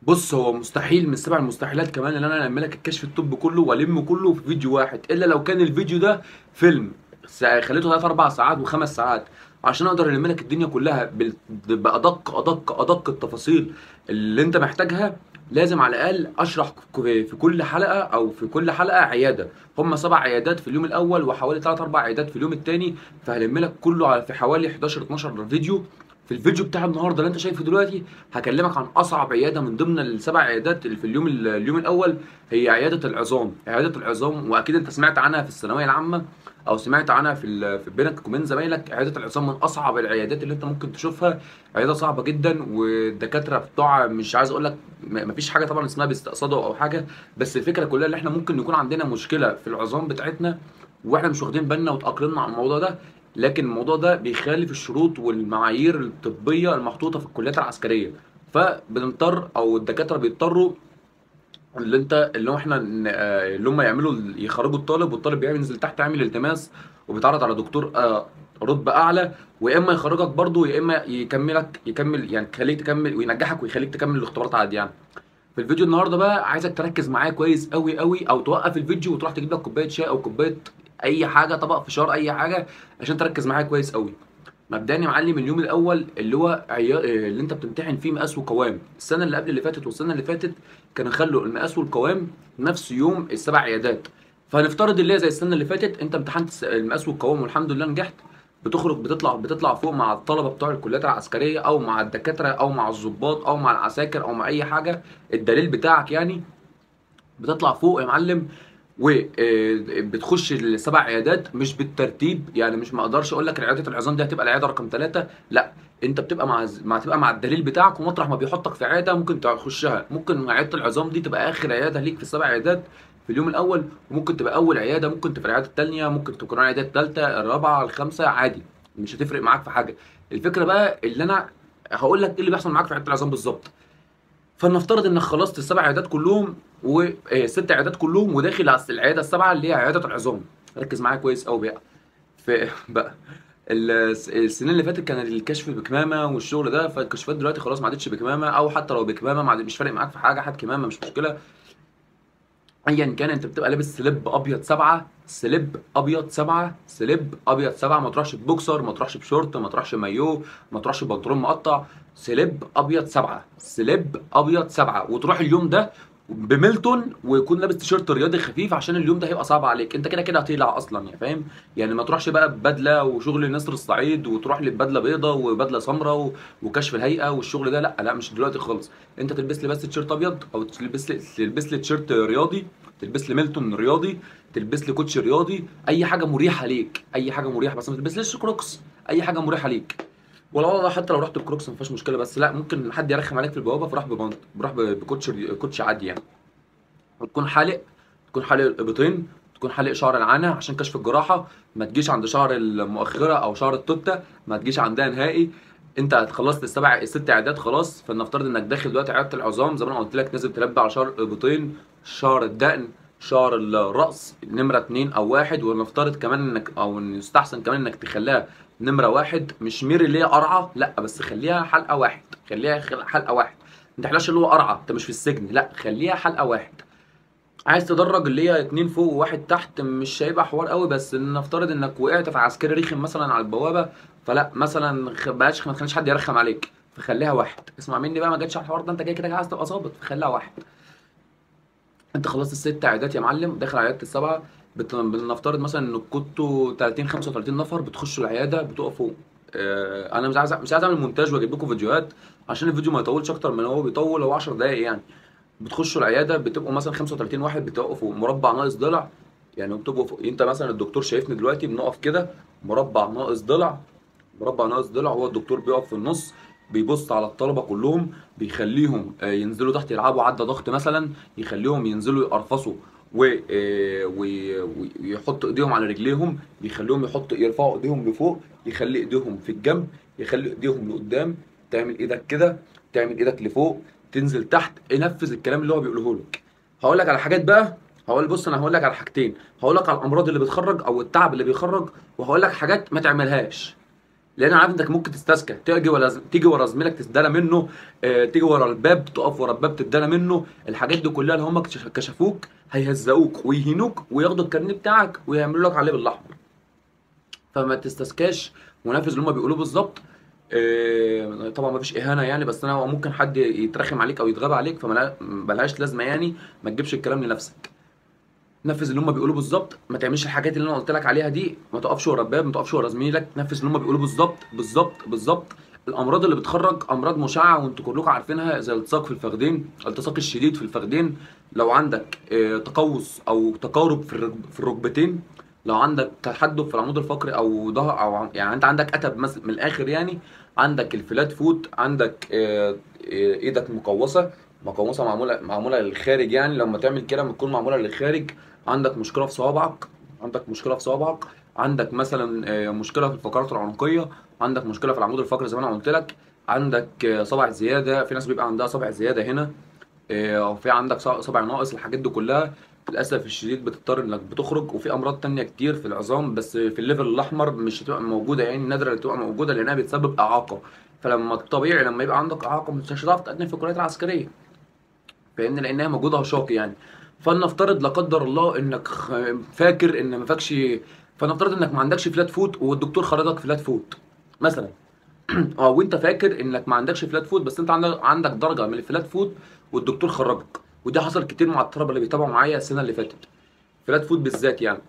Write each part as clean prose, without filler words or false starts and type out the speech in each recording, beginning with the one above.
بص، هو مستحيل من سبع المستحيلات كمان ان انا الم لك الكشف الطبي كله والمه كله في فيديو واحد، الا لو كان الفيديو ده فيلم خليته 3 4 ساعات وخمس ساعات عشان اقدر الم لك الدنيا كلها بادق ادق ادق التفاصيل اللي انت محتاجها. لازم على الاقل اشرح في كل حلقة او في كل حلقة عياده. هم 7 عيادات في اليوم الاول وحوالي 3 4 عيادات في اليوم الثاني، فهلم لك كله على في حوالي 11 12 فيديو. في الفيديو بتاع النهارده اللي انت شايفه دلوقتي هكلمك عن اصعب عيادة من ضمن السبع عيادات اللي في اليوم الاول، هي عيادة العظام. عيادة العظام واكيد انت سمعت عنها في الثانوية العامة او سمعت عنها في بينك وبين زمايلك. عيادة العظام من اصعب العيادات اللي انت ممكن تشوفها، عيادة صعبة جدا والدكاتره بتوعها مش عايز اقول لك مفيش حاجة طبعا اسمها بيستقصدوا او حاجة، بس الفكرة كلها ان احنا ممكن يكون عندنا مشكلة في العظام بتاعتنا واحنا مش واخدين بالنا وتاقلمنا على الموضوع ده، لكن الموضوع ده بيخالف الشروط والمعايير الطبية المحطوطه في الكليات العسكرية، فبنضطر او الدكاترة بيضطروا اللي انت اللي هو احنا اللي هم يعملوا يخرجوا الطالب، والطالب بينزل تحت يعمل التماس وبيتعرض على دكتور رتبه اعلى، ويا اما يخرجك برضه يا اما يكملك يكمل يعني يخليك تكمل وينجحك ويخليك تكمل الاختبارات عادي يعني. في الفيديو النهارده بقى عايزك تركز معايا كويس قوي قوي، او توقف الفيديو وتروح تجيب لك كوباية شاي او كوباية اي حاجة، طبق فشار، اي حاجة، عشان تركز معايا كويس قوي. مبدئيا يا معلم اليوم الاول اللي هو اللي انت بتمتحن فيه مقاس وقوام، السنة اللي قبل اللي فاتت والسنة اللي فاتت كانوا خلوا المقاس والقوام نفس يوم السبع عيادات، فهنفترض اللي هي زي السنة اللي فاتت انت امتحنت المقاس والقوام والحمد لله نجحت، بتخرج بتطلع فوق مع الطلبة بتوع الكليات العسكرية او مع الدكاترة او مع الضباط او مع العساكر او مع اي حاجة، الدليل بتاعك يعني. بتطلع فوق يا معلم وبتخش السبع عيادات مش بالترتيب، يعني مش ما اقدرش اقول لك عيادة العظام دي هتبقى العيادة رقم 3، لا انت بتبقى مع الدليل بتاعك، ومطرح ما بيحطك في عيادة ممكن تخشها. ممكن عيادة العظام دي تبقى اخر عيادة ليك في السبع عيادات في اليوم الاول، وممكن تبقى اول عيادة، ممكن تبقى العيادة الثانية، ممكن تكون العيادة الثالثة، الرابعة، الخامسة، عادي مش هتفرق معاك في حاجة. الفكرة بقى اللي انا هقول لك ايه اللي بيحصل معاك في عيادة العظام بالظبط. فلنفترض انك خلصت السبع عيادات كلهم وست عيادات كلهم وداخل على العيادة السابعة اللي هي عيادة العظام. ركز معايا كويس قوي بقى. في بقى السنين اللي فاتت كان الكشف بكمامه والشغل ده، فالكشوفات دلوقتي خلاص ما عادتش بكمامه، او حتى لو بكمامه مش فارق معاك في حاجة، حد كمامه مش مشكلة. ايا كان انت بتبقى لابس slip ابيض 7، slip ابيض 7، slip ابيض 7، ما تروحش ببوكسر، ما تروحش بشورت، ما تروحش مايو، ما تروحش ببنطلون مقطع، slip ابيض 7، slip ابيض 7، وتروح اليوم ده بميلتون ويكون لابس تيشيرت رياضي خفيف عشان اليوم ده هيبقى صعب عليك، انت كده كده هتقلع اصلا يعني فاهم؟ يعني ما تروحش بقى ببدله وشغل نسر الصعيد وتروح لي ببدله بيضة وبدله سمراء وكشف الهيئة والشغل ده، لا لا مش دلوقتي خالص. انت تلبس لي بس تيشيرت ابيض، او تلبس لي تيشيرت رياضي، تلبس لي ميلتون رياضي، تلبس لي كوتش رياضي، اي حاجة مريحه ليك، اي حاجة مريحه، بس ما تلبسليش كروكس، اي حاجة مريحه ليك. ولا والله حتى لو رحت بكروكس ما فيهاش مشكلة، بس لا ممكن حد يرخم عليك في البوابة، فراح ببنط، بروح بكوتش كوتش عادي يعني. وتكون حالق، تكون حالق الابطين، تكون حالق شعر العانة عشان كشف الجراحة، ما تجيش عند شعر المؤخرة او شعر التوته، ما تجيش عندها نهائي. انت خلصت الست عيادات خلاص، فلنفترض انك داخل دلوقتي عيادة العظام زي ما انا قلت لك، لازم تلبي على شعر الابطين، شعر الدقن، شعر الراس نمره 2 او 1، ونفترض كمان انك او يستحسن كمان انك تخليها نمره 1، مش ميري اللي هي قرعه، لا بس خليها حلقة 1، خليها حلقة 1، ما تحلاش اللي هو قرعه، انت مش في السجن، لا خليها حلقة 1. عايز تدرج اللي هي 2 فوق وواحد تحت مش هيبقى حوار قوي، بس نفترض انك وقعت في عسكري رخم مثلا على البوابة، فلا مثلا بلاش ما تخليش حد يرخم عليك، فخليها 1. اسمع مني بقى، ما جاتش على الحوار ده، انت جاي كده عايز تبقى ظابط، فخليها 1. انت خلصت الست عيادات يا معلم، داخل على عيادة السبعة، بنفترض مثلا ان كنتوا 30 35 نفر، بتخشوا العيادة بتقفوا. انا مش عايز اعمل مونتاج واجيب لكم فيديوهات عشان الفيديو ما يطولش اكتر من هو بيطول، هو 10 دقائق يعني. بتخشوا العيادة بتبقوا مثلا 35 واحد، بتقفوا مربع ناقص ضلع يعني، بتبقوا انت مثلا الدكتور شايفني دلوقتي بنقف كده مربع ناقص ضلع، مربع ناقص ضلع، هو الدكتور بيقف في النص بيبص على الطلبة كلهم، بيخليهم ينزلوا تحت يلعبوا عدى ضغط مثلا، يخليهم ينزلوا يقرفصوا ويحطوا ايديهم على رجليهم، بيخليهم يرفعوا ايديهم لفوق، يخلي ايديهم في الجنب، يخلي ايديهم لقدام، تعمل ايدك كده، تعمل ايدك لفوق، تنزل تحت، انفذ الكلام اللي هو بيقوله لك. هقول لك على حاجات بقى، بص انا هقول لك على حاجتين، هقول لك على الامراض اللي بتخرج او التعب اللي بيخرج، وهقول لك حاجات ما تعملهاش. لان انا عارف انك ممكن تستسكى، تيجي ورا زميلك تتدلى منه، تيجي ورا الباب، تقف ورا الباب تتدلى منه. الحاجات دي كلها اللي هم كشفوك هيهزقوك ويهينوك وياخدوا الكارنيه بتاعك ويعملوا لك عليه بالاحمر. فما تستسكاش ونفذ اللي هم بيقولوه بالظبط. طبعا ما فيش اهانه يعني، بس انا ممكن حد يترخم عليك او يتغاب عليك، فمالهاش لازمه يعني، ما تجيبش الكلام لنفسك. نفذ اللي هم بيقولوه بالظبط، ما تعملش الحاجات اللي انا قلت لك عليها دي، ما تقفش ورا الباب، ما تقفش ورا زميلك، نفذ اللي هم بيقولوه بالظبط بالظبط بالظبط. الامراض اللي بتخرج امراض مشعه وانتوا كلكم عارفينها، زي الالتصاق في الفخذين، الالتصاق الشديد في الفخذين، لو عندك تقوس او تقارب في الركبتين، لو عندك تحدب في العمود الفقري او ظهر، او يعني انت عندك اتب مثلا من الاخر يعني، عندك ال flat foot، عندك ايدك مقوسة، مقوسة معمولة للخارج يعني، لما تعمل كده بتكون معمولة للخارج. عندك مشكلة في صوابعك، عندك مشكلة في صوابعك، عندك مثلا مشكلة في الفقرات العنقيه، عندك مشكلة في العمود الفقري زي ما انا قلت لك، عندك صبع زيادة، في ناس بيبقى عندها صبع زيادة هنا، او في عندك صبع ناقص. الحاجات دي كلها للاسف الشديد بتضطر انك بتخرج. وفي امراض تانية كتير في العظام بس في ال level الاحمر مش هتبقى موجودة يعني، نادرة اللي تبقى موجودة لانها بتسبب اعاقه. فلما الطبيعي لما يبقى عندك اعاقه مش هتعرف تقدم في الكليات العسكرية، فاهمني؟ لانها موجودة هشاق يعني. فلنفترض لا قدر الله انك فاكر ان ما فاكش، فلنفترض انك ما عندكش flat foot والدكتور خرجك flat foot مثلا، او انت فاكر انك ما عندكش flat foot بس انت عندك درجه من ال flat foot والدكتور خرجك. وده حصل كتير مع الطلبة اللي بيتابعوا معايا السنة اللي فاتت، flat foot بالذات يعني.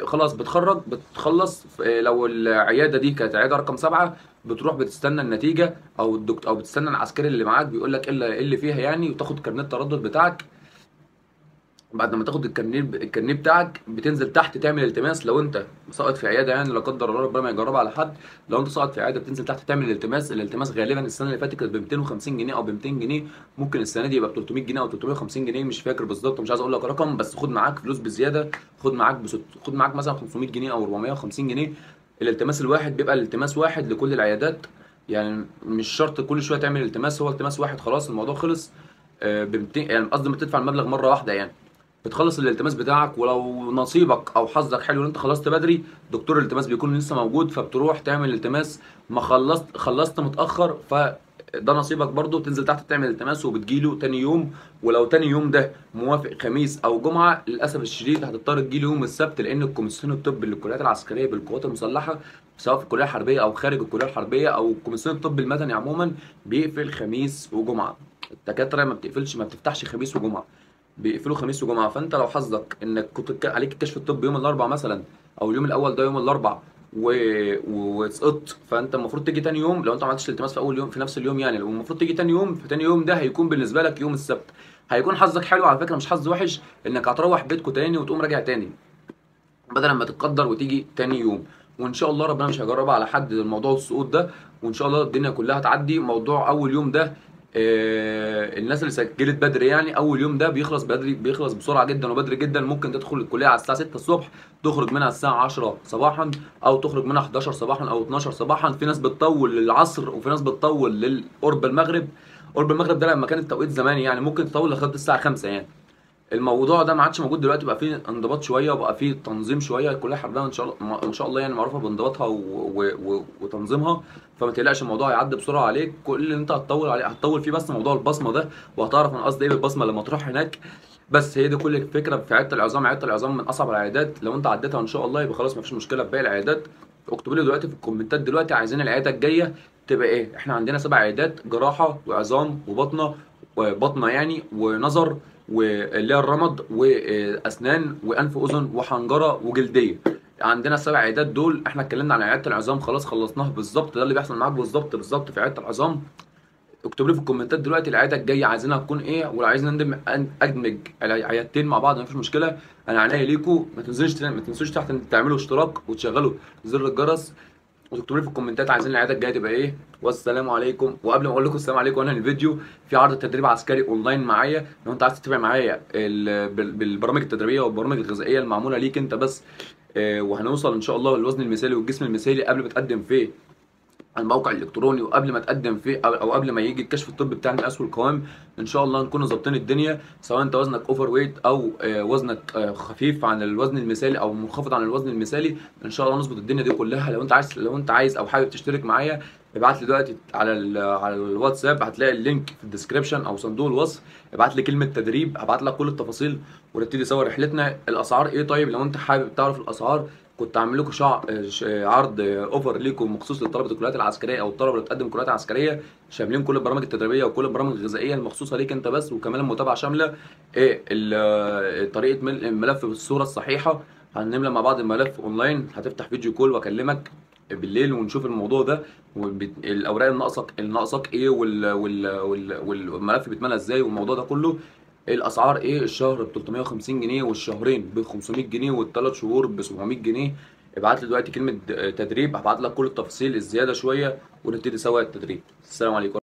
خلاص بتخرج، بتخلص، لو العيادة دي كانت عيادة رقم 7 بتروح بتستنى النتيجة او الدكتور، او بتستنى العسكري اللي معاك بيقول لك ايه اللي فيها يعني، وتاخد كارنيه التردد بتاعك. بعد ما تاخد الكارنيه بتاعك بتنزل تحت تعمل التماس. لو انت ساقط في عيادة يعني لا قدر الله ربنا ما يجربها على حد، لو انت ساقط في عيادة بتنزل تحت تعمل الالتماس. الالتماس غالبا السنة اللي فاتت كانت ب 250 جنيه او ب 200 جنيه، ممكن السنة دي يبقى ب 300 جنيه او 350 جنيه، مش فاكر بالظبط، مش عايز اقول لك رقم، بس خد معاك فلوس بزيادة، خد معاك مثلا 500 جنيه او 450 جنيه. الالتماس الواحد بيبقى الالتماس واحد لكل العيادات يعني، مش شرط كل شوية تعمل التماس، هو التماس واحد خلاص الموضوع خلص. ب 200 يعني، قصدي ما تدفع المبلغ مرة واحدة يعني، بتخلص الالتماس بتاعك. ولو نصيبك او حظك حلو ان انت خلصت بدري، دكتور الالتماس بيكون لسه موجود فبتروح تعمل الالتماس. ما خلصت متاخر فده نصيبك برضو، بتنزل تحت تعمل التماس وبتجيله تاني يوم. ولو تاني يوم ده موافق خميس او جمعه، للاسف الشديد هتضطر تجيله يوم السبت، لان الكوميسيون الطبي للكليات العسكرية بالقوات المسلحة سواء في الكلية الحربية او خارج الكلية الحربية او الكوميسيون الطبي المدني عموما بيقفل خميس وجمعه. الدكاترة ما بتقفلش، ما بتفتحش خميس وجمعه، بيقفلوا خميس وجمعه. فانت لو حظك انك كنت عليك الكشف الطبي يوم الاربعاء مثلا، او اليوم الاول ده يوم الاربعاء وسقطت، فانت المفروض تيجي تاني يوم. لو انت ما عملتش الالتماس في اول يوم في نفس اليوم يعني، المفروض تيجي تاني يوم، فتاني يوم ده هيكون بالنسبة لك يوم السبت. هيكون حظك حلو على فكرة، مش حظ وحش، انك هتروح بيتكو تاني وتقوم راجع تاني بدل ما تتقدر وتيجي تاني يوم. وان شاء الله ربنا مش هيجربها على حد الموضوع السقوط ده، وان شاء الله الدنيا كلها هتعدي. موضوع اول يوم ده الناس اللي سجلت بدري يعني، اول يوم ده بيخلص بدري، بيخلص بسرعة جدا وبدري جدا. ممكن تدخل الكلية على الساعة 6 الصبح، تخرج منها الساعة 10 صباحا، او تخرج منها 11 صباحا او 12 صباحا. في ناس بتطول للعصر وفي ناس بتطول للقرب المغرب. قرب المغرب ده لما كان التوقيت زمان يعني، ممكن تطول لغاية الساعة 5 يعني. الموضوع ده ما عادش موجود دلوقتي، بقى فيه انضباط شوية وبقى فيه تنظيم شوية. الكلية الحربية ان شاء الله ان شاء الله يعني معروفة بانضباطها وتنظيمها، فما تقلقش الموضوع هيعدي بسرعة عليك. كل اللي انت هتطول عليه هتطول فيه بس موضوع البصمة ده، وهتعرف انا قصدي ايه بالبصمه لما تروح هناك. بس هي دي كل الفكرة في عيادة العظام. عيادة العظام من اصعب العيادات، لو انت عديتها ان شاء الله يبقى خلاص مفيش مشكلة في باقي العيادات. اكتبوا لي دلوقتي في الكومنتات دلوقتي عايزين العيادة الجاية تبقى ايه. احنا عندنا 7 عيادات: جراحه وعظام وبطنه وبطنه يعني ونظر واللي هي الرمد واسنان وانف واذن وحنجره وجلديه. عندنا 7 عيادات دول. احنا اتكلمنا عن عيادة العظام خلاص خلصناها بالظبط، ده اللي بيحصل معاك بالظبط بالظبط في عيادة العظام. اكتب لي في الكومنتات دلوقتي العيادة الجاية عايزينها تكون ايه، ولو عايزين ادمج العيادتين مع بعض مفيش مشكلة، انا عينيا ليكم. ما تنسوش تحت تعملوا اشتراك وتشغلوا زر الجرس، وتكتبوا لي في الكومنتات عايزين العيادة الجاية تبقى ايه. والسلام عليكم. وقبل ما اقول لكم السلام عليكم وانا الفيديو، في عرض تدريب عسكري اونلاين معايا، لو انت عايز تتابع معايا بالبرامج التدريبية والبرامج الغذائية المعموله ليك انت بس، وهنوصل ان شاء الله للوزن المثالي والجسم المثالي قبل ما تقدم في على الموقع الالكتروني، وقبل ما تقدم فيه او قبل ما يجي الكشف الطبي بتاع المقاس والقوام ان شاء الله نكون ظابطين الدنيا، سواء انت وزنك overweight او وزنك خفيف عن الوزن المثالي او منخفض عن الوزن المثالي، ان شاء الله نظبط الدنيا دي كلها. لو انت عايز او حابب تشترك معايا ابعت لي دلوقتي على الواتساب، هتلاقي ال link في ال description او صندوق الوصف، ابعت لي كلمة تدريب هبعت لك كل التفاصيل ونبتدي سوا رحلتنا. الاسعار ايه؟ طيب لو انت حابب تعرف الاسعار كنت عامل لكم عرض offer ليكم مخصوص لطلبه الكليات العسكرية او الطلبة اللي بتقدم كليات عسكرية، شاملين كل البرامج التدريبية وكل البرامج الغذائية المخصوصة ليك انت بس، وكمان المتابعة شاملة ايه طريقه ملء الملف بالصورة الصحيحة. هنملى مع بعض الملف اونلاين، هتفتح video call واكلمك بالليل ونشوف الموضوع ده، والاوراق الناقصك ايه، والملف بيتملى ازاي، والموضوع ده كله. الاسعار ايه؟ الشهر ب 350 جنيه، والشهرين ب 500 جنيه، والثلاث شهور ب 700 جنيه. ابعت لي دلوقتي كلمة تدريب هبعت لك كل التفاصيل الزيادة شوية ونبتدي سوا التدريب. السلام عليكم.